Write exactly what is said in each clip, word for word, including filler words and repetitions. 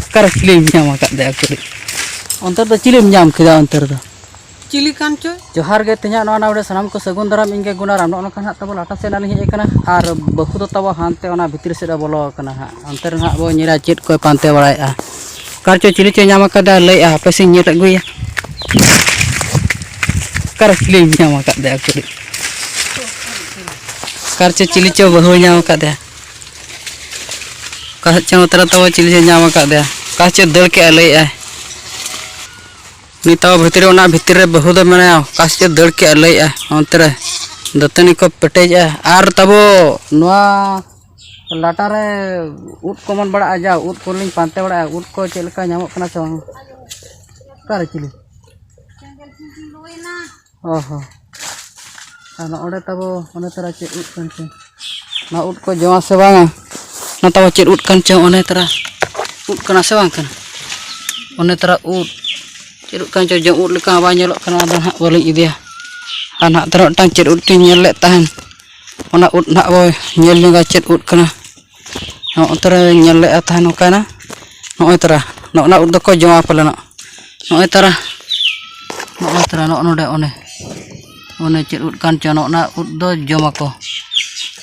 ᱚᱠᱟᱨᱮ ᱪᱤᱞᱤᱢ ᱧᱟᱢ ᱟᱠᱟᱫᱮᱭᱟ ᱠᱩᱲᱤ? ᱚᱱᱛᱮ ᱨᱮᱫᱚ ᱪᱤᱞᱤᱢ ᱧᱟᱢ ᱠᱮᱫᱟ ᱚᱱᱛᱮ ᱨᱮᱫᱚ? ᱪᱤᱞᱤ ᱠᱟᱱ ᱪᱚᱭ? ᱡᱚᱦᱟᱨ ᱜᱮ, ᱛᱮᱦᱮᱧᱟᱜ ᱱᱚᱣᱟ ᱱᱟᱣᱰᱮ ᱥᱟᱱᱟᱢ ᱠᱚ ᱥᱟᱹᱜᱩᱱ ᱫᱟᱨᱟᱢ᱾ ᱤᱧ ᱜᱮ ᱜᱩᱱᱟᱨᱟᱢ᱾ ᱱᱚᱜᱼᱚ ᱱᱚᱝᱠᱟ ᱦᱟᱸᱜ ᱛᱟᱵᱚ ᱞᱟᱴᱟ ᱥᱮᱫ ᱟᱞᱤᱧ ᱦᱮᱡ ᱟᱠᱟᱱᱟ ᱟᱨ ᱵᱟᱹᱦᱩ ᱫᱚ ᱛᱟᱵᱚ ᱦᱟᱱᱛᱮ ᱚᱱᱟ ᱵᱷᱤᱛᱨᱤ ᱥᱮᱫ ᱮ ᱵᱚᱞᱚ ᱟᱠᱟᱱᱟ ᱦᱟᱸᱜ᱾ ᱚᱱᱛᱮ ᱨᱮ ᱦᱟᱸᱜ ᱵᱚ ᱧᱮᱞᱟ ᱪᱮᱫ ᱠᱚᱭ ᱯᱟᱱᱛᱮ ᱵᱟᱲᱟᱭᱮᱫᱼᱟ᱾ ᱚᱠᱟ ᱨᱮᱪᱚ ᱪᱤᱞᱤ ᱪᱚᱭ ᱧᱟᱢ ᱟᱠᱟᱫᱟ, ᱞᱟᱹᱭᱮᱫᱼᱟ, ᱦᱟᱯᱮ ᱥᱮᱧ ᱧᱮᱞ ᱟᱹᱜᱩᱭᱟ᱾ ᱚᱠᱟᱨᱮ ᱪᱤᱞᱤᱢ ᱧᱟᱢ ᱟᱠᱟᱫᱮᱭᱟ ᱠᱩᱲᱤ? ᱚᱠᱟ ᱨᱮᱪᱚ ᱪᱤᱞᱤ ᱪᱚ ᱵᱟᱹᱦᱩᱭ ᱧᱟᱢ ᱟᱠᱟᱫᱮᱭᱟ᱾ ᱚᱠᱟ ᱥᱮᱫ ᱪᱚ ᱱᱚᱛᱮ ᱨᱮ ᱛᱟᱵᱚ ᱪᱤᱞᱤ ᱪᱚ ᱧᱟᱢ ᱟᱠᱟᱫᱮᱭᱟ᱾ ᱚᱠᱟ ᱥᱮᱫ ᱪᱚ ᱫᱟᱹᱲ ᱠᱮᱜᱼᱟ ᱞᱟᱹᱭᱮᱜᱼᱟᱭ᱾ ᱩᱱᱤ ᱛᱟᱵᱚ ᱵᱷᱤᱛᱨᱤ ᱨᱮ, ᱚᱱᱟ ᱵᱷᱤᱛᱨᱤ ᱨᱮ ᱵᱟᱹᱦᱩ ᱫᱚ ᱢᱮᱱᱟᱭᱟ᱾ ᱚᱠᱟ ᱥᱮᱫ ᱪᱚ ᱫᱟᱹᱲ ᱠᱮᱜᱼᱟ ᱞᱟᱹᱭᱮᱜᱼᱟᱭ᱾ ᱚᱱᱛᱮ ᱨᱮ ᱫᱟᱹᱛᱟᱹᱱᱤ ᱠᱚ ᱯᱮᱴᱮᱡᱮᱜᱼᱟ᱾ ᱟᱨ ᱛᱟᱵᱚ ᱱᱚᱣᱟ ᱞᱟᱴᱟ ᱨᱮ ᱩᱫ ᱠᱚ ᱚᱢᱚᱱ ᱵᱟᱲᱟᱜᱼᱟ, ᱡᱟ ᱩᱫ ᱠᱚᱞᱤᱧ ᱯᱟᱱᱛᱮ ᱵᱟᱲᱟᱜᱼᱟ, ᱩᱫ ᱠᱚ ᱪᱮᱫ ᱞᱮᱠᱟ ᱧᱟᱢᱚᱜ ᱠᱟᱱᱟ ᱥᱮ ᱵᱟᱝ? ᱚᱠᱟᱨᱮ ᱪᱤᱞᱤ? ᱚ ᱦᱚᱸ᱾ ᱟᱨ ᱱᱚᱰᱮ ᱛᱟᱵᱚ ᱚᱱᱮ ᱛᱟᱨᱟ ᱪᱮᱫ ᱩᱫ ᱠᱟᱱ ᱪᱚ? ᱱᱚᱣᱟ ᱩᱫ ᱠᱚ ᱡᱚᱢᱟ ᱥᱮ ᱵᱟᱝᱟ? ᱱᱚᱣᱟ ᱛᱟᱵᱚ ᱪᱮᱫ ᱩᱫ ᱠᱟᱱ ᱪᱚ? ᱚᱱᱮ ᱛᱟᱨᱟ ᱩᱫ ᱠᱟᱱᱟ ᱥᱮ ᱵᱟᱝ ᱠᱟᱱᱟ? ᱚᱱᱮ ᱛᱟᱨᱟ ᱩᱫ᱾ ᱪᱮᱫ ᱩᱫ ᱠᱟᱱ ᱪᱚ? ᱡᱚᱢ ᱩᱫ ᱞᱮᱠᱟ ᱦᱚᱸ ᱵᱟᱭ ᱧᱮᱞᱚᱜ ᱠᱟᱱᱟ᱾ ᱟᱫᱚ ᱱᱟᱦᱟᱜ ᱵᱟᱹᱞᱤᱧ ᱤᱫᱤᱭᱟ᱾ ᱟᱨ ᱱᱟᱦᱟᱜ ᱛᱟᱨᱟ ᱢᱤᱫᱴᱟᱝ ᱪᱮᱫ ᱩᱫ ᱪᱚᱧ ᱧᱮᱞ ᱞᱮᱫ ᱛᱟᱦᱮᱱ᱾ ᱚᱱᱟ ᱩᱫ ᱱᱟᱦᱟᱜ ᱵᱚ ᱧᱮᱞ ᱧᱚᱜᱟ ᱪᱮᱫ ᱩᱫ ᱠᱟᱱᱟ᱾ ᱱᱚᱜᱼᱚ ᱛᱟᱨᱟ ᱧᱮᱞ ᱞᱮᱫᱼᱟ ᱛᱟᱦᱮᱱ ᱱᱚᱝᱠᱟᱱᱟ᱾ ᱱᱚᱜᱼᱚᱭ ᱛᱟᱨᱟ ᱱᱚᱜᱼᱚ ᱱᱟ ᱩᱫ ᱫᱚᱠᱚ ᱡᱚᱢᱟ ᱯᱟᱞᱮᱱᱚᱜ᱾ ᱱᱚᱜᱼᱚᱭ ᱛᱟᱨᱟ, ᱱᱚᱜᱼᱚᱭ ᱛᱟᱨᱟ ᱱᱚᱜᱼᱚ ᱱᱚᱰᱮ ᱚᱱᱮ, ᱚᱱᱮ ᱪᱮᱫ ᱩᱫ ᱠᱟᱱ ᱪᱚ, ᱱᱚᱜᱼᱚ ᱱᱟ ᱩᱫ ᱫᱚ ᱡᱚᱢᱟᱠᱚ᱾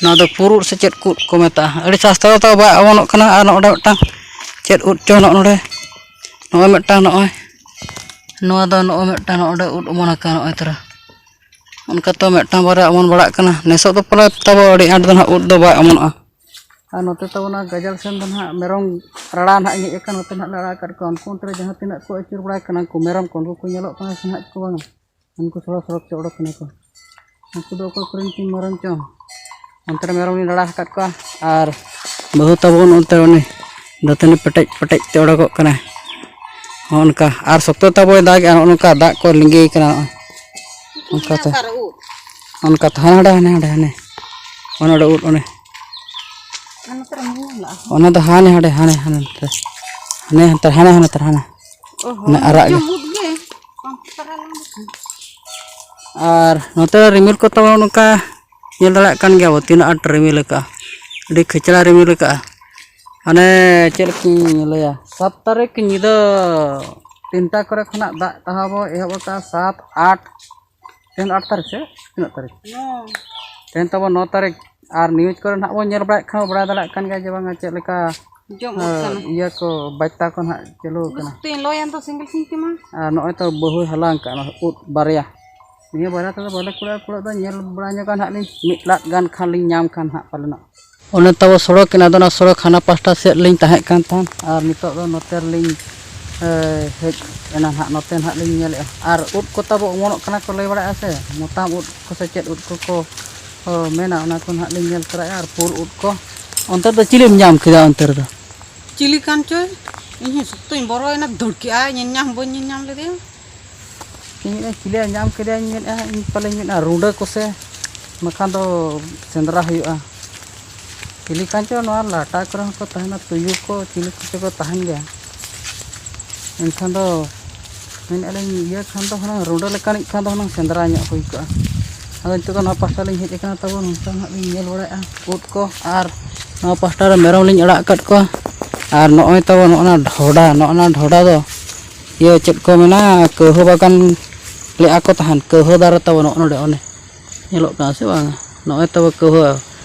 ᱱᱚᱣᱟ ᱫᱚ ᱯᱩᱨ ᱩᱫ ᱥᱮ ᱪᱮᱫ ᱠᱚ ᱩᱫ ᱠᱚ ᱢᱮᱛᱟᱜᱼᱟ? ᱟᱹᱰᱤ ᱥᱟᱥᱛᱟ ᱫᱚ ᱛᱟᱵᱚ ᱵᱟᱭ ᱚᱢᱚᱱᱚᱜ ᱠᱟᱱᱟ᱾ ᱟᱨ ᱱᱚᱜᱼᱚ ᱱᱚᱰᱮ ᱢᱤᱫᱴᱟᱝ ᱪᱮᱫ ᱩᱫ ᱪᱚ, ᱱᱚᱜᱼᱚ ᱱᱚᱰᱮ, ᱱᱚᱜᱼᱚᱭ ᱢᱤᱫᱴᱟᱝ, ᱱᱚᱜᱼᱚᱭ ᱱᱚᱣᱟ ᱫᱚ ᱱᱚᱜᱼᱚᱭ ᱢᱤᱫᱴᱟᱝ ᱱᱚᱜᱼᱚ ᱱᱚᱰᱮ ᱩᱫ ᱚᱢᱚᱱ ᱟᱠᱟᱱᱟ᱾ ᱱᱚᱜᱼᱚᱭ ᱛᱟᱨᱟ ᱚᱱᱠᱟ ᱛᱚ ᱢᱤᱫᱴᱟᱝ ᱵᱟᱨᱭᱟ ᱚᱢᱚᱱ ᱵᱟᱲᱟᱜ ᱠᱟᱱᱟ᱾ ᱱᱮᱥᱚᱜ ᱫᱚ ᱯᱟᱞᱮ ᱛᱟᱵᱚ ᱟᱹᱰᱤ ᱟᱸᱴ ᱫᱚ ᱱᱟᱦᱟᱜ ᱩᱫ ᱫᱚ ᱵᱟᱭ ᱚᱢᱚᱱᱚᱜᱼᱟ᱾ ᱟᱨ ᱱᱚᱛᱮ ᱛᱟᱵᱚ ᱚᱱᱟ ᱜᱟᱡᱟᱲ ᱥᱮᱱ ᱫᱚ ᱱᱟᱦᱟᱜ ᱢᱮᱨᱚᱢ ᱨᱟᱲᱟ ᱱᱟᱦᱟᱜ ᱤᱧ ᱦᱮᱡ ᱟᱠᱟᱱ, ᱱᱚᱛᱮ ᱱᱟᱦᱟᱜ ᱞᱮ ᱟᱲᱟᱜ ᱟᱠᱟᱫ ᱠᱚᱣᱟ᱾ ᱩᱱᱠᱩ ᱚᱱᱛᱮ ᱨᱮ ᱡᱟᱦᱟᱸ ᱛᱤᱱᱟᱹᱜ ᱠᱚ ᱟᱹᱪᱩᱨ ᱵᱟᱲᱟᱭ ᱠᱟᱱᱟ, ᱩᱱᱠᱩ ᱢᱮᱨᱚᱢ ᱠᱚ, ᱩᱱᱠᱩ ᱠᱚ ᱧᱮᱞᱚᱜ ᱠᱟᱱᱟ ᱥᱮ ᱱᱟᱦᱟᱜ ᱠᱚ ᱵᱟᱝᱟ? ᱩᱱᱠᱩ ᱥᱚᱲᱚᱠ ᱥᱚᱲᱚᱠ ᱛᱮ ᱚᱰᱚᱠ ᱠᱟᱱᱟ ᱠᱚ᱾ ᱩᱱᱠᱩ ᱫᱚ ᱚᱠᱚᱭ ᱠᱚᱨᱮᱱ ᱪᱚᱝ ᱢᱮᱨᱚᱢ ᱪᱚᱝ? ᱚᱱᱛᱮ ᱨᱮ ᱢᱮᱨᱚᱢ ᱞᱤᱧ ᱨᱟᱲᱟ ᱟᱠᱟᱫ ᱠᱚᱣᱟ᱾ ᱟᱨ ᱵᱟᱹᱦᱩ ᱛᱟᱵᱚᱱ ᱚᱱᱛᱮ ᱩᱱᱤ ᱫᱟᱹᱛᱟᱹᱱᱤ ᱯᱮᱴᱮᱡ ᱯᱮᱴᱮᱡ ᱛᱮ ᱚᱰᱚᱠᱚᱜ ᱠᱟᱱᱟᱭ᱾ ᱦᱚᱸᱜᱼᱚ ᱱᱚᱝᱠᱟ᱾ ᱟᱨ ᱥᱚᱠᱛᱚ ᱛᱟᱵᱚᱭ ᱫᱟᱜᱮᱜᱼᱟ, ᱱᱚᱜᱼᱚ ᱱᱚᱝᱠᱟ ᱫᱟᱜ ᱠᱚ ᱞᱤᱸᱜᱤ ᱠᱟᱱᱟ ᱱᱚᱜᱼᱚᱭ᱾ ᱚᱱᱠᱟ ᱛᱮ᱾ ᱚᱠᱟᱨᱮ ᱩᱫ? ᱚᱱᱠᱟ ᱛᱮ᱾ ᱦᱟᱸᱰᱮ, ᱦᱟᱸᱰᱮ, ᱦᱟᱸᱰᱮ, ᱦᱟᱸᱰᱮ᱾ ᱚᱱᱮ ᱚᱸᱰᱮ ᱩᱫ, ᱚᱱᱮ᱾ ᱟᱨ ᱱᱚᱛᱮ ᱨᱮ ᱢᱮᱱᱟᱜ ᱞᱟᱜᱼᱟ᱾ ᱚᱱᱟ ᱫᱚ ᱦᱟᱱᱮ, ᱦᱟᱸᱰᱮ, ᱦᱟᱱᱮ, ᱦᱟᱱᱮ ᱱᱚᱛᱮ᱾ ᱦᱟᱱᱮ ᱦᱟᱱᱛᱮ, ᱦᱟᱱᱮ, ᱦᱟᱱᱮ ᱛᱟᱨ, ᱦᱟᱱᱮ᱾ ᱚ ᱦᱚᱸ, ᱚᱱᱮ ᱟᱨᱟᱜ ᱜᱮ᱾ ᱡᱚᱢ ᱩᱫ ᱜᱮ᱾ ᱟᱨ ᱱᱚᱛᱮ ᱨᱤᱢᱤᱞ ᱠᱚ ᱛᱟᱵᱚᱱ ᱱᱚᱝᱠᱟ ᱧᱮᱞ ᱫᱟᱲᱮᱭᱟᱜ ᱠᱟᱱ ᱜᱮᱭᱟ ᱵᱚ, ᱛᱤᱱᱟᱹᱜ ᱟᱸᱴ ᱨᱤᱢᱤᱞ ᱟᱠᱟᱜᱼᱟ᱾ ᱟᱹᱰᱤ ᱠᱷᱟᱹᱪᱞᱟ ᱨᱤᱢᱤᱞ ᱟᱠᱟᱜᱼᱟ᱾ ᱢᱟᱱᱮ ᱪᱮᱫ ᱞᱮᱠᱟᱧ ᱞᱟᱹᱭᱟ, ᱥᱟᱛ ᱛᱟᱹᱨᱤᱠᱷ ᱧᱤᱫᱟᱹ ᱛᱤᱱᱴᱟ ᱠᱚᱨᱮ ᱠᱷᱚᱱᱟᱜ ᱫᱟᱜ ᱴᱟᱦᱟᱣ ᱵᱚ ᱮᱦᱚᱵ ᱟᱠᱟᱫᱼᱟ᱾ ᱥᱟᱛ, ᱟᱴ, ᱛᱮᱦᱮᱧ ᱫᱚ ᱟᱴ ᱛᱟᱹᱨᱤᱠᱷ ᱥᱮ ᱛᱤᱱᱟᱹᱜ ᱛᱟᱹᱨᱤᱠᱷ? ᱛᱮᱦᱮᱧ ᱛᱟᱵᱚ ᱱᱚ ᱛᱟᱹᱨᱤᱠᱷ᱾ ᱟᱨ ᱱᱤᱭᱩᱡᱽ ᱠᱚᱨᱮ ᱱᱟᱦᱟᱜ ᱵᱚᱱ ᱧᱮᱞ ᱵᱟᱲᱟᱭᱮᱫ ᱠᱷᱟᱱ, ᱵᱟᱲᱟᱭ ᱫᱟᱲᱮᱭᱟᱜ ᱠᱟᱱ ᱜᱮᱭᱟ ᱡᱮ ᱵᱟᱝᱟ ᱪᱮᱫ ᱞᱮᱠᱟ ᱡᱚᱢ ᱩᱫ ᱠᱟᱱᱟ᱾ ᱤᱭᱟᱹ ᱠᱚ, ᱵᱟᱭᱛᱟ ᱠᱚ ᱱᱟᱦᱟᱜ ᱪᱟᱹᱞᱩ ᱟᱠᱟᱱᱟ᱾ ᱵᱩᱥᱛᱤᱧ ᱞᱚᱭᱮᱱ ᱫᱚ ᱥᱮᱸᱜᱮᱞ ᱥᱤᱝ ᱛᱮᱢᱟ᱾ ᱟᱨ ᱱᱚᱜᱼᱚᱭ ᱛᱚ ᱵᱟᱹᱦᱩᱭ ᱦᱟᱞᱟᱝ ᱠᱟᱜᱼᱟ ᱩᱫ ᱵᱟᱨᱭᱟ᱾ ᱱᱤᱭᱟᱹ ᱵᱟᱨᱭᱟ ᱛᱮᱫᱚ ᱵᱟᱞᱮ ᱠᱩᱲᱟᱹᱜᱼᱟ, ᱠᱩᱲᱟᱹᱜ ᱫᱚ ᱧᱮᱞ ᱵᱟᱲᱟ ᱧᱚᱜᱟ ᱱᱟᱦᱟᱜ ᱞᱤᱧ, ᱢᱤᱫ ᱞᱟᱫ ᱜᱟᱱ ᱠᱷᱟᱱ ᱞᱤᱧ ᱧᱟᱢ ᱠᱷᱟᱱ ᱱᱟᱦᱟᱜ ᱯᱟᱞᱮᱱᱚᱜ᱾ ᱚᱱᱮ ᱛᱟᱵᱚ ᱥᱚᱲᱚᱠ ᱮᱱᱟ, ᱟᱫᱚ ᱚᱱᱟ ᱥᱚᱲᱚᱠ ᱦᱟᱱᱟ ᱯᱟᱥᱴᱟ ᱥᱮᱫ ᱞᱤᱧ ᱛᱟᱦᱮᱸ ᱠᱟᱱ ᱛᱟᱦᱮᱸᱫ, ᱟᱨ ᱱᱤᱛᱚᱜ ᱫᱚ ᱱᱚᱛᱮ ᱨᱮᱞᱤᱧ, ᱮ, ᱦᱮᱡ ᱮᱱᱟ ᱱᱟᱦᱟᱜ, ᱱᱚᱛᱮ ᱱᱟᱦᱟᱜ ᱞᱤᱧ ᱧᱮᱞᱮᱫᱼᱟ᱾ ᱟᱨ ᱩᱫ ᱠᱚ ᱛᱟᱵᱚ ᱚᱢᱚᱱᱚᱜ ᱠᱟᱱᱟ ᱠᱚ, ᱞᱟᱹᱭ ᱵᱟᱲᱟᱭᱮᱫᱼᱟ ᱥᱮ, ᱢᱚᱛᱟᱢ ᱩᱫ ᱠᱚ ᱥᱮ ᱪᱮᱫ ᱩᱫ ᱠᱚᱠᱚ, ᱚ, ᱢᱮᱱᱟ, ᱚᱱᱟ ᱠᱚ ᱱᱟᱦᱟᱜ ᱞᱤᱧ ᱧᱮᱞ ᱛᱚᱨᱟᱭᱟ᱾ ᱟᱨ ᱯᱩᱨ ᱩᱫ ᱠᱚ, ᱚᱱᱛᱮ ᱫᱚ ᱪᱤᱞᱤᱢ ᱧᱟᱢ ᱠᱮᱫᱟ ᱚᱱᱛᱮ ᱨᱮᱫᱚ? ᱪᱤᱞᱤ ᱠᱟᱱ ᱪᱚᱭ, ᱤᱧ ᱦᱚᱸ ᱥᱚᱠᱛᱚᱧ ᱵᱚᱨᱚᱭᱮᱱᱟ, ᱫᱟᱹᱲ ᱠᱮᱜᱼᱟᱭ, ᱧᱮᱞ ᱧᱟᱢ ᱵᱟᱹᱧ ᱧᱮᱞ ᱧᱟᱢ ᱞᱮᱫᱮᱭᱟ᱾ ᱤᱧ ᱢᱮᱱᱮᱫᱼᱟ, ᱪᱤᱞᱤᱭᱟ ᱧᱟᱢ ᱠᱮᱫᱮᱭᱟᱧ ᱢᱮᱱᱮᱫᱼᱟ, ᱤᱧ ᱯᱟᱞᱮᱧ ᱢᱮᱱᱮᱫᱼᱟ ᱨᱩᱸᱰᱟᱹ ᱠᱚᱥᱮ, ᱵᱟᱠᱷᱟᱱ ᱫᱚ ᱥᱮᱸᱫᱽᱨᱟ ᱦᱩᱭᱩᱜᱼᱟ᱾ ᱪᱤᱞᱤ ᱠᱟᱱ ᱪᱚ, ᱱᱚᱣᱟ ᱞᱟᱴᱟ ᱠᱚᱨᱮ ᱦᱚᱸᱠᱚ ᱛᱟᱦᱮᱱᱟ, ᱛᱩᱭᱩ ᱠᱚ, ᱪᱤᱞᱤ ᱠᱚᱪᱚ ᱠᱚ ᱛᱟᱦᱮᱱ ᱜᱮᱭᱟ᱾ ᱮᱱᱠᱷᱟᱱ ᱫᱚ ᱢᱮᱱᱮᱫᱼᱟ ᱞᱤᱧ, ᱤᱭᱟᱹ ᱠᱷᱟᱱ ᱫᱚ ᱦᱩᱱᱟᱹᱝ ᱨᱩᱸᱰᱟᱹ ᱞᱮᱠᱟᱱᱤᱡ ᱠᱷᱟᱱ ᱫᱚ ᱦᱩᱱᱟᱹᱝ ᱥᱮᱸᱫᱽᱨᱟ ᱧᱚᱜ ᱦᱩᱭ ᱠᱚᱜᱼᱟ᱾ ᱟᱫᱚ ᱱᱤᱛᱚᱜ ᱫᱚ ᱱᱚᱣᱟ ᱯᱟᱥᱴᱟ ᱞᱤᱧ ᱦᱮᱡ ᱟᱠᱟᱱᱟ, ᱛᱟᱵᱚ ᱱᱚᱝᱠᱟ ᱦᱟᱸᱜ ᱞᱤᱧ ᱧᱮᱞ ᱵᱟᱲᱟᱭᱮᱫᱼᱟ ᱩᱫ ᱠᱚ, ᱟᱨ ᱱᱚᱣᱟ ᱯᱟᱥᱴᱟ ᱨᱮ ᱢᱮᱨᱚᱢ ᱞᱤᱧ ᱟᱲᱟᱜ ᱟᱠᱟᱫ ᱠᱚᱣᱟ᱾ ᱟᱨ ᱱᱚᱜᱼᱚᱭ ᱛᱟᱵᱚ ᱱᱚᱜᱼᱚ ᱱᱟ ᱰᱷᱚᱰᱟ, ᱱᱚᱜᱼᱚ ᱱᱟ ᱰᱷᱚᱰᱟ ᱫᱚ ᱤᱭᱟᱹ ᱪᱮᱫ ᱠᱚ ᱢᱮᱱᱟ, ᱠᱟᱹᱣᱦᱟᱹ ᱵᱟᱜᱟᱱ ᱞᱮᱜᱼᱟ ᱠᱚ ᱛᱟᱦᱮᱸᱫ, ᱠᱟᱹᱣᱦᱟᱹ ᱫᱟᱨᱮ ᱛᱟᱵᱚ ᱱᱚᱜᱼᱚ ᱱᱚᱰᱮ, ᱚᱱᱮ ᱧᱮᱞᱚᱜ ᱠᱟᱱᱟ ᱥᱮ ᱵᱟᱝ? ᱱᱚᱜᱼᱚᱭ ᱛᱟᱵᱚ ᱠᱟᱹᱣᱦᱟᱹ᱾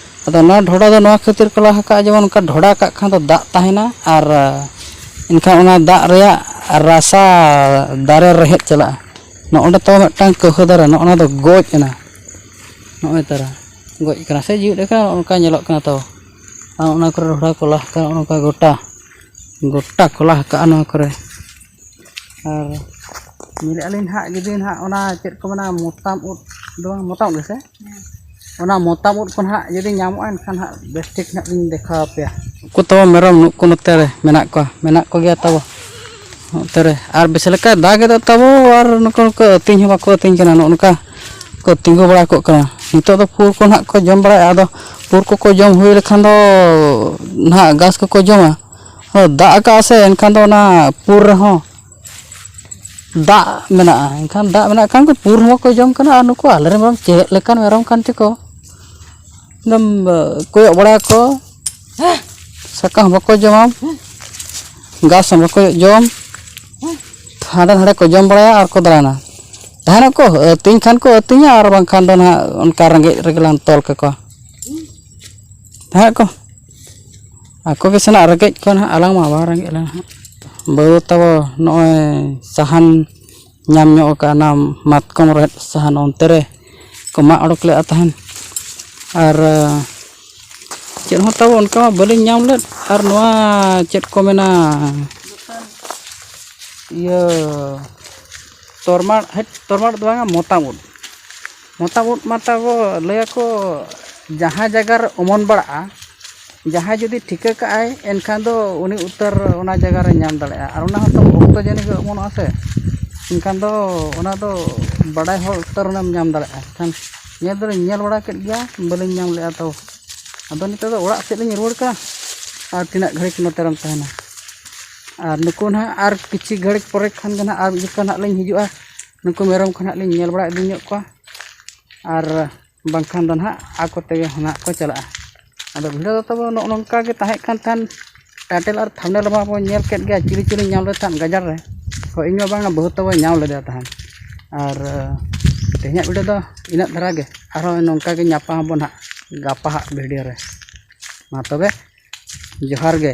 ᱟᱫᱚ ᱱᱚᱣᱟ ᱰᱷᱚᱰᱟ ᱫᱚ ᱱᱚᱣᱟ ᱠᱷᱟᱹᱛᱤᱨ ᱠᱚ ᱞᱟ ᱟᱠᱟᱫᱼᱟ, ᱡᱮᱢᱚᱱ ᱚᱱᱠᱟ ᱰᱷᱚᱰᱟ ᱠᱟᱜ ᱠᱷᱟᱱ ᱫᱚ ᱫᱟᱜ ᱛᱟᱦᱮᱱᱟ, ᱟᱨ ᱮᱱᱠᱷᱟᱱ ᱚᱱᱟ ᱫᱟᱜ ᱨᱮᱭᱟᱜ ᱨᱟᱥᱟ ᱫᱟᱨᱮ ᱨᱮᱦᱮᱫ ᱪᱟᱞᱟᱜᱼᱟ᱾ ᱱᱚᱜᱼᱚ ᱱᱚᱰᱮ ᱛᱟᱵᱚ ᱢᱤᱫᱴᱟᱝ ᱠᱟᱹᱣᱦᱟᱹ ᱫᱟᱨᱮ, ᱱᱚᱜᱼᱚ ᱱᱚᱣᱟ ᱫᱚ ᱜᱚᱡ ᱮᱱᱟ᱾ ᱱᱚᱜᱼᱚᱭ ᱛᱟᱨᱟ ᱜᱚᱡ ᱠᱟᱱᱟ ᱥᱮ ᱡᱤᱣᱮᱫ ᱟᱠᱟᱱᱟ, ᱱᱚᱜᱼᱚ ᱱᱚᱝᱠᱟ ᱧᱮᱞᱚᱜ ᱠᱟᱱᱟ ᱛᱟᱵᱚ᱾ ᱟᱨ ᱚᱱᱟ ᱠᱚᱨᱮ ᱰᱷᱚᱰᱟ ᱠᱚ ᱞᱟ ᱟᱠᱟᱫᱼᱟ, ᱱᱚᱜᱼᱚ ᱱᱚᱝᱠᱟ ᱜᱚᱴᱟ, ᱜᱚᱴᱟ ᱠᱚ ᱞᱟ ᱟᱠᱟᱫᱼᱟ ᱱᱚᱣᱟ ᱠᱚᱨᱮ᱾ ᱟᱨ ᱧᱮᱞᱮᱫᱼᱟ ᱞᱤᱧ ᱱᱟᱦᱟᱜ, ᱡᱩᱫᱤ ᱱᱟᱦᱟᱜ ᱚᱱᱟ ᱪᱮᱫ ᱠᱚ ᱢᱮᱱᱟ, ᱢᱚᱛᱟᱢ ᱩᱫ ᱫᱚ ᱵᱟᱝ, ᱢᱚᱛᱟᱢ ᱩᱫ ᱜᱮᱥᱮ? ᱚᱱᱟ ᱢᱚᱛᱟᱢ ᱩᱫ ᱠᱚ ᱱᱟᱦᱟᱜ ᱡᱩᱫᱤ ᱧᱟᱢᱚᱜᱼᱟ, ᱮᱱᱠᱷᱟᱱ ᱦᱟᱸᱜ ᱵᱮᱥ ᱴᱷᱤᱠ ᱱᱟᱦᱟᱜ ᱞᱤᱧ ᱫᱮᱠᱷᱟᱣ ᱟᱯᱮᱭᱟ᱾ ᱩᱱᱠᱩ ᱛᱟᱵᱚ ᱢᱮᱨᱚᱢ ᱱᱩᱠᱩ ᱱᱚᱛᱮ ᱨᱮ ᱢᱮᱱᱟᱜ ᱠᱚᱣᱟ, ᱢᱮᱱᱟᱜ ᱠᱚᱜᱮᱭᱟ ᱛᱟᱵᱚ ᱱᱚᱛᱮ ᱨᱮ᱾ ᱟᱨ ᱵᱮᱥ ᱞᱮᱠᱟᱭ ᱫᱟᱜ ᱮᱫᱟ ᱛᱟᱵᱚ, ᱟᱨ ᱱᱩᱠᱩ, ᱱᱩᱠᱩ ᱟᱹᱛᱤᱧ ᱦᱚᱸ ᱵᱟᱠᱚ ᱟᱹᱛᱤᱧ ᱠᱟᱱᱟ, ᱱᱚᱜᱼᱚ ᱱᱚᱝᱠᱟ ᱠᱚ ᱛᱤᱸᱜᱩ ᱵᱟᱲᱟ ᱠᱚᱜ ᱠᱟᱱᱟ᱾ ᱱᱤᱛᱚᱜ ᱫᱚ ᱯᱩᱨ ᱠᱚ ᱱᱟᱦᱟᱜ ᱠᱚ ᱡᱚᱢ ᱵᱟᱲᱟᱭᱟ, ᱟᱫᱚ ᱯᱩᱨ ᱠᱚᱠᱚ ᱡᱚᱢ ᱦᱩᱭ ᱞᱮᱠᱷᱟᱱ ᱫᱚ ᱱᱟᱦᱟᱜ ᱜᱷᱟᱥ ᱠᱚᱠᱚ ᱡᱚᱢᱟ᱾ ᱟᱫᱚ ᱫᱟᱜ ᱟᱠᱟᱜᱼᱟ ᱥᱮ, ᱮᱱᱠᱷᱟᱱ ᱫᱚ ᱚᱱᱟ ᱯᱩᱨ ᱨᱮᱦᱚᱸ ᱫᱟᱜ ᱢᱮᱱᱟᱜᱼᱟ, ᱮᱱᱠᱷᱟᱱ ᱫᱟᱜ ᱢᱮᱱᱟᱜ ᱠᱷᱟᱱ ᱫᱚ ᱯᱩᱨ ᱦᱚᱸ ᱵᱟᱠᱚ ᱡᱚᱢ ᱠᱟᱱᱟ᱾ ᱟᱨ ᱱᱩᱠᱩ ᱟᱞᱮᱨᱮᱱ ᱢᱮᱨᱚᱢ ᱪᱮᱫ ᱞᱮᱠᱟᱱ ᱢᱮᱨᱚᱢ ᱠᱟᱱ ᱪᱚᱠᱚ, ᱮᱠᱫᱚᱢ, ᱠᱚᱭᱚᱜ ᱵᱟᱲᱟᱭᱟᱠᱚ, ᱥᱟᱠᱟᱢ ᱦᱚᱸ ᱵᱟᱠᱚ ᱡᱚᱢᱟ, ᱜᱷᱟᱥ ᱦᱚᱸ ᱵᱟᱠᱚ ᱡᱚᱢ, ᱦᱟᱸᱰᱮ ᱱᱟᱰᱮ ᱠᱚ ᱡᱚᱢ ᱵᱟᱲᱟᱭᱟ ᱟᱨ ᱠᱚ ᱫᱟᱬᱟᱱᱟ᱾ ᱛᱟᱦᱮᱱᱟᱠᱚ, ᱟᱹᱛᱤᱧ ᱠᱷᱟᱱ ᱠᱚ ᱟᱹᱛᱤᱧᱟ, ᱟᱨ ᱵᱟᱝᱠᱷᱟᱱ ᱫᱚ ᱱᱟᱦᱟᱜ ᱚᱱᱠᱟ ᱨᱮᱸᱜᱮᱡ ᱨᱮᱜᱮ ᱞᱟᱝ ᱛᱚᱞ ᱠᱟᱠᱚᱣᱟ᱾ ᱛᱟᱦᱮᱸ ᱠᱚ ᱟᱠᱚ ᱜᱮ ᱥᱮᱱᱟᱜ ᱨᱮᱸᱜᱮᱡ ᱠᱚ ᱱᱟᱦᱟᱜ, ᱟᱞᱟᱝ ᱢᱟ ᱵᱟᱝ ᱨᱮᱸᱜᱮᱡ ᱞᱮ ᱱᱟᱦᱟᱜ᱾ ᱵᱟᱹᱵᱩ ᱛᱟᱵᱚ ᱱᱚᱜᱼᱚᱭ ᱥᱟᱦᱟᱱ ᱧᱟᱢ ᱧᱚᱜ ᱟᱠᱟᱫᱼᱟ, ᱚᱱᱟ ᱢᱟᱛᱠᱚᱢ ᱨᱮᱦᱮᱫ ᱥᱟᱦᱟᱱ ᱚᱱᱛᱮ ᱨᱮ ᱠᱚ ᱢᱟᱜ ᱚᱰᱚᱠ ᱞᱮᱫᱼᱟ ᱛᱟᱦᱮᱱ᱾ ᱟᱨ ᱪᱮᱫ ᱦᱚᱸ ᱛᱟᱵᱚ ᱚᱱᱠᱟ ᱢᱟ ᱵᱟᱹᱞᱤᱧ ᱧᱟᱢ ᱞᱮᱫ᱾ ᱟᱨ ᱱᱚᱣᱟ ᱪᱮᱫ ᱠᱚ ᱢᱮᱱᱟ, ᱤᱭᱟᱹ ᱛᱚᱨᱢᱟᱲ, ᱦᱮᱸ, ᱛᱚᱨᱢᱟᱲ ᱫᱚ ᱵᱟᱝᱟ, ᱢᱚᱛᱟᱢ ᱩᱫ᱾ ᱢᱚᱛᱟᱢ ᱩᱫ ᱢᱟ ᱛᱟᱵᱚ ᱞᱟᱹᱭᱟᱠᱚ ᱡᱟᱦᱟᱸ ᱡᱟᱭᱜᱟ ᱨᱮ ᱚᱢᱚᱱ ᱵᱟᱲᱟᱜᱼᱟ, ᱡᱟᱦᱟᱸᱭ ᱡᱩᱫᱤ ᱴᱷᱤᱠᱟᱹ ᱠᱟᱜᱼᱟᱭ, ᱮᱱᱠᱷᱟᱱ ᱫᱚ ᱩᱱᱤ ᱩᱛᱟᱹᱨ ᱚᱱᱟ ᱡᱟᱭᱜᱟ ᱨᱮ ᱧᱟᱢ ᱫᱟᱲᱮᱭᱟᱜᱼᱟ᱾ ᱟᱨ ᱚᱱᱟ ᱦᱚᱸᱛᱚ ᱚᱠᱛᱚ ᱡᱟᱹᱱᱤᱡ ᱜᱮ ᱚᱢᱚᱱᱚᱜᱼᱟ ᱥᱮ, ᱮᱱᱠᱷᱟᱱ ᱫᱚ ᱚᱱᱟ ᱫᱚ ᱵᱟᱰᱟᱭ ᱦᱚᱲ ᱩᱛᱟᱹᱨ ᱚᱱᱟᱢ ᱧᱟᱢ ᱫᱟᱲᱮᱭᱟᱜᱼᱟ᱾ ᱮᱱᱠᱷᱟᱱ ᱧᱮᱞ ᱫᱚᱞᱤᱧ ᱧᱮᱞ ᱵᱟᱲᱟ ᱠᱮᱫ ᱜᱮᱭᱟ, ᱵᱟᱹᱞᱤᱧ ᱧᱟᱢ ᱞᱮᱫᱼᱟ᱾ ᱛᱚ ᱟᱫᱚ ᱱᱤᱛᱚᱜ ᱫᱚ ᱚᱲᱟᱜ ᱥᱮᱫ ᱞᱤᱧ ᱨᱩᱣᱟᱹᱲ ᱠᱟᱱᱟ, ᱟᱨ ᱛᱤᱱᱟᱹᱜ ᱜᱷᱟᱹᱲᱤᱡ ᱱᱚᱛᱮ ᱨᱮᱢ ᱛᱟᱦᱮᱱᱟ᱾ ᱟᱨ ᱱᱩᱠᱩ ᱱᱟᱦᱟᱜ ᱟᱨ ᱠᱤᱪᱷᱩ ᱜᱷᱟᱹᱲᱤᱡ ᱯᱚᱨᱮ ᱠᱷᱟᱱ ᱜᱮ ᱱᱟᱦᱟᱜ ᱟᱨ ᱢᱤᱫ ᱡᱚᱠᱷᱟ ᱱᱟᱦᱟᱜ ᱞᱤᱧ ᱦᱤᱡᱩᱜᱼᱟ᱾ ᱱᱩᱠᱩ ᱢᱮᱨᱚᱢ ᱠᱚ ᱱᱟᱦᱟᱜ ᱞᱤᱧ ᱧᱮᱞ ᱵᱟᱲᱟ ᱤᱫᱤ ᱧᱚᱜ ᱠᱚᱣᱟ, ᱟᱨ ᱵᱟᱝᱠᱷᱟᱱ ᱫᱚ ᱱᱟᱦᱟᱜ ᱟᱠᱚ ᱛᱮᱜᱮ ᱱᱟᱦᱟᱜ ᱠᱚ ᱪᱟᱞᱟᱜᱼᱟ᱾ ᱟᱫᱚ ᱵᱷᱤᱰᱤᱭᱳ ᱫᱚ ᱛᱟᱵᱚ ᱱᱚᱜᱼᱚ ᱱᱚᱝᱠᱟ ᱜᱮ ᱛᱟᱦᱮᱸ ᱠᱟᱱ ᱛᱟᱦᱮᱱ᱾ ᱴᱟᱭᱴᱮᱞ ᱟᱨ ᱛᱷᱟᱢᱵᱽᱱᱮᱞ ᱢᱟ ᱵᱚᱱ ᱧᱮᱞ ᱠᱮᱫ ᱜᱮᱭᱟ, ᱪᱤᱞᱤ ᱪᱤᱞᱤ ᱧᱟᱢ ᱞᱮᱫ ᱛᱟᱦᱮᱸᱫ ᱜᱟᱡᱟᱲ ᱨᱮ᱾ ᱦᱳᱭ, ᱤᱧ ᱢᱟ ᱵᱟᱝᱟ, ᱵᱟᱹᱦᱩ ᱛᱟᱵᱚ ᱧᱟᱢ ᱞᱮᱫᱮᱭᱟ ᱛᱟᱦᱮᱸᱫ᱾ ᱟᱨ ᱛᱮᱦᱮᱧᱟᱜ ᱵᱷᱤᱰᱤᱭᱳ ᱫᱚ ᱤᱱᱟᱹᱜ ᱫᱷᱟᱨᱟ ᱜᱮ᱾ ᱟᱨᱦᱚᱸ ᱱᱚᱝᱠᱟ ᱜᱮ ᱧᱟᱯᱟᱢ ᱟᱵᱚᱱ ᱦᱟᱸᱜ ᱜᱟᱯᱟ ᱦᱟᱸᱜ ᱵᱷᱤᱰᱤᱭᱳ ᱨᱮ᱾ ᱢᱟ ᱛᱚᱵᱮ, ᱡᱚᱦᱟᱨ ᱜᱮ᱾